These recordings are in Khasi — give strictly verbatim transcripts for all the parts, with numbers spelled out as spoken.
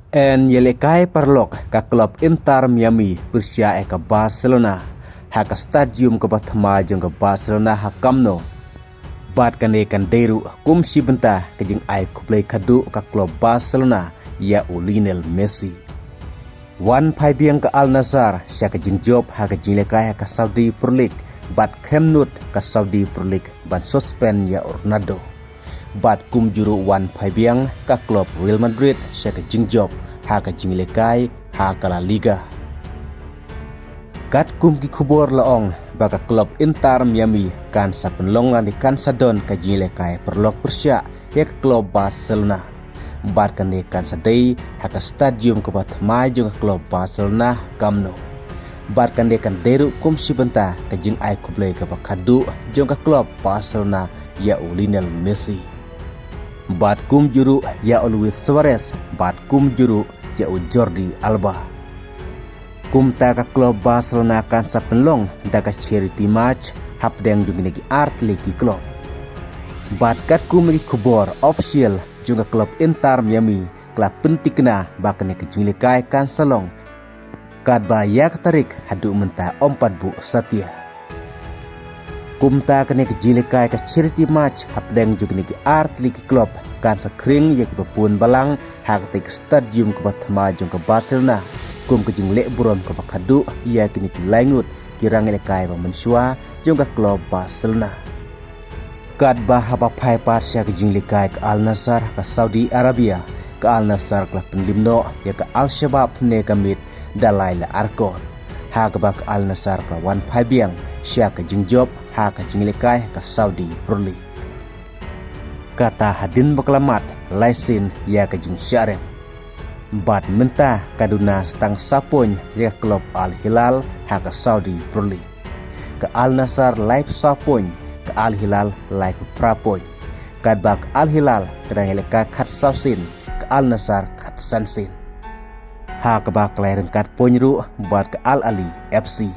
Yn ïalehkai paralok ka klub Inter Miami pyrshah ïa ka Barcelona ha ka stadium kaba thymmai jong ka Barcelona ha Camp Nou. Bad kane kan dei ruh kum shi bynta ka jingai khublei khadduh ka klub Barcelona ïa u Lionel Messi. Wan phai biang ka Al Nassr sha ka jingjop ha ka jingïalehkai ha ka Saudi Pro League bad khlem nud ka Saudi Pro League ban suspend ïa u Ronaldo. Bad kumjuh ruh wan phai biang ka klub Real Madrid sha ka jingjop ha ka jingïalehkai ha ka La Liga. Katkum ki khubor la ong ba ka klub Inter Miami kan sa pynlong lane kan sa don ka jingïalehkai paralok pyrshah ïa ka klub Barcelona. Bad kane kan sa dei ha ka stadium kaba thymmai jong ka klub Barcelona, Camp Nou. Bad kane kan dei ruh kum shi bynta ka jingai khublei kaba khadduh jong ka klub Barcelona ïa u Lionel Messi. Bad kumjuh ruh ïa u Luis Suarez, bad kumjuh ruh ïa u Jordi Alba. Kumta ka klub Barcelona kan sa pynlong da ka charity match hapdeng jong kine ki artylli ki klub. Bad katkum ki khubor official jong ka klub Inter Miami ka la pynthikna ba kane ka jingïalehkai kan sa long, katba ïa ka tarik haduh mynta ym pat buh satia. Kumta kane ka jingïalehkai ka charity match hapdeng jong kine ki artylli ki klub kan sa khring ïa kiba bun balang ha katei ka stadium kaba thymmai jong ka Barcelona, kum ka jingleh burom kaba khadduh ïa kine ki laingut ki rangïalehkai ba mynshuwa jong ka klub Barcelona. Katba haba phai pat sha ka jingïalehkai ka Al Nassr ha ka Saudi Arabia, ka Al Nassr ka la pynlip noh ïa ka Al Shabab ne ka miet da lai la ar kol. Ha kaba ka Al Nassr ka la wan phai biang sha ka jingjop ha ka jingïalehkai ha ka Saudi Pro League. Kata hadien ba ka la mad lai sien ïa ka jingshah rem. Bad mynta ka duna sa tang saw point ïa ka klub Al Hilal ha ka Saudi Pro League. Ka Al Nassr laiphew saw point, ka Al Hilal laiphew phra point. Katba ka Al Hilal ka dang ïalehkai khatsaw sien, ka Al Nassr khatsan sien. Ha kaba ka la ïaryngkat point ruh bad ka Al Ahli F C.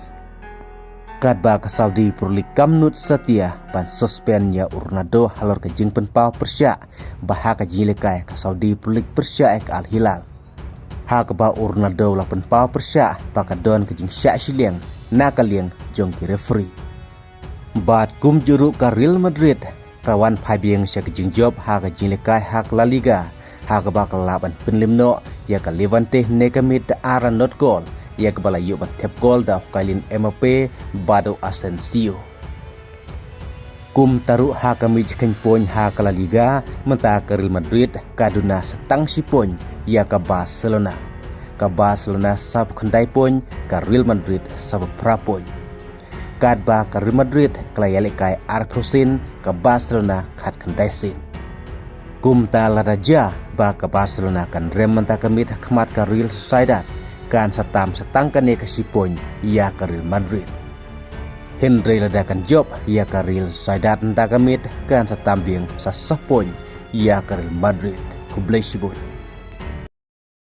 Katba ka Saudi Pro League kam nud satia ban suspend ïa u Ronaldo halor ka jingpynpaw pyrshah ba ha ka jingïalehkai ka Saudi Pro League pyrshah ïa ka Al Hilal. Ha kaba u Ronaldo u la pynpaw pyrshah ba ka don ka jingshah shiliang na ka liang jong ki referee. Bad kumjuh ruh ka Real Madrid ka wan phai biang sha ka jingjop ha ka jingïalehkai ha ka La Liga, ha kaba ka la lah ban pynlip noh ïa ka Levante ne ka miet da ar la nod kol, ïa kaba la ïoh ban thep kol da u Kylian Mbappe bad u Asensio. Kumta ruh ha ka miet jingkheiñ point ha ka La Liga, mynta ka Real Madrid ka duna sa tang shi point ïa ka Barcelona. Ka Barcelona sawphew khyndai point, ka Real Madrid sawphew phra point. Katba ka Real Madrid ka la ïalehkai arphew sien, ka Barcelona khatkhyndai sien. Kumta lada jia ba ka Barcelona kan rem mynta ka miet ha khmat ka Real Sociedad, kan sa tam sa tang kane ka shi point ïa ka Real Madrid. Hynrei lada kan jop ïa ka Real Sociedad mynta ka miet, kan sa tam biang sa sawphew point ïa ka Real Madrid. Khublei shibun.